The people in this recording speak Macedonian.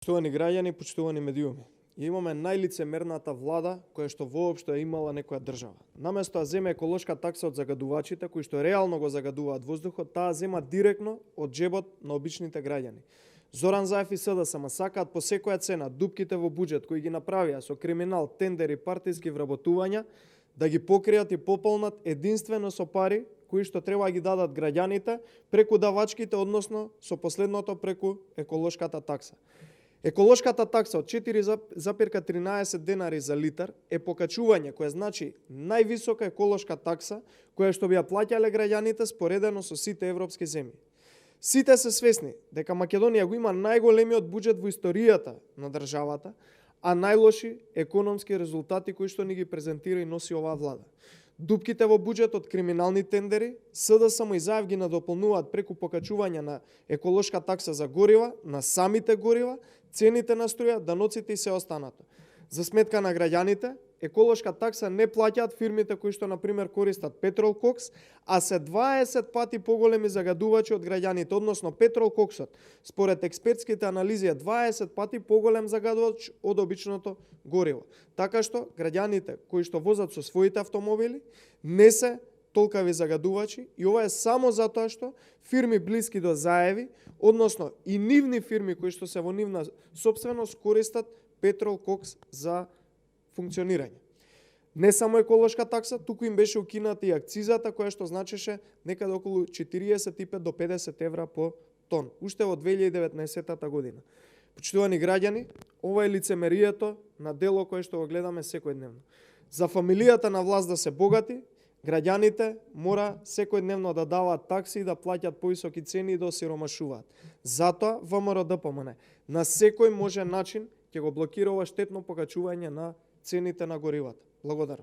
Почитувани граѓани, почитувани медиуми. Имаме најлицемерната влада која што воопшто е имала некоја држава. Наместо да земе еколошка такса од загадувачите кои што реално го загадуваат воздухот, таа зема директно од џебот на обичните граѓани. Зоран Заев и СДСМ сакаат по секоја цена дупките во буџет кои ги направија со криминал, тендери, партиски вработувања да ги покријат и пополнат единствено со пари кои што треба да ги дадат граѓаните преку давачките, односно со последното преку еколошката такса. Еколошката такса од 4,13 денари за литар е покачување кое значи највисока еколошка такса која што би ја плаќале граѓаните споредено со сите европски земји. Сите се свесни дека Македонија го има најголемиот буџет во историјата на државата, а најлоши економски резултати кои што ни ги презентира и носи оваа влада. Дупките во буџет од криминални тендери, СДСМ и Заев ги надополнуваат преку покачување на еколошка такса за горива, на самите горива, цените на струја, даноците и се останато. За сметка на граѓаните, еколошка такса не плаќаат фирмите кои што, например, користат петрол кокс, а се 20 пати поголеми загадувачи од граѓаните, односно петрол коксот, според експертските анализи е 20 пати поголем загадувач од обичното гориво. Така што граѓаните кои што возат со своите автомобили не се толкави загадувачи и ова е само затоа што фирми блиски до Заеви, односно и нивни фирми кои што се во нивна сопственост користат петрол кокс за функционирање. Не само еколошка такса, туку им беше укината и акцизата која што значеше некаде околу 45 до 50 евра по тон, уште во 2019 година. Почитувани граѓани, ова е лицемерието на дело кое што го гледаме секојдневно. За фамилијата на власт да се богати, граѓаните мора секојдневно да даваат такси и да плаќаат повисоки цени и да осиромашуваат. Затоа ВМРО-ДПМН на секој може начин ќе го блокира ова штетно покачување на цените на горивата. Благодарам.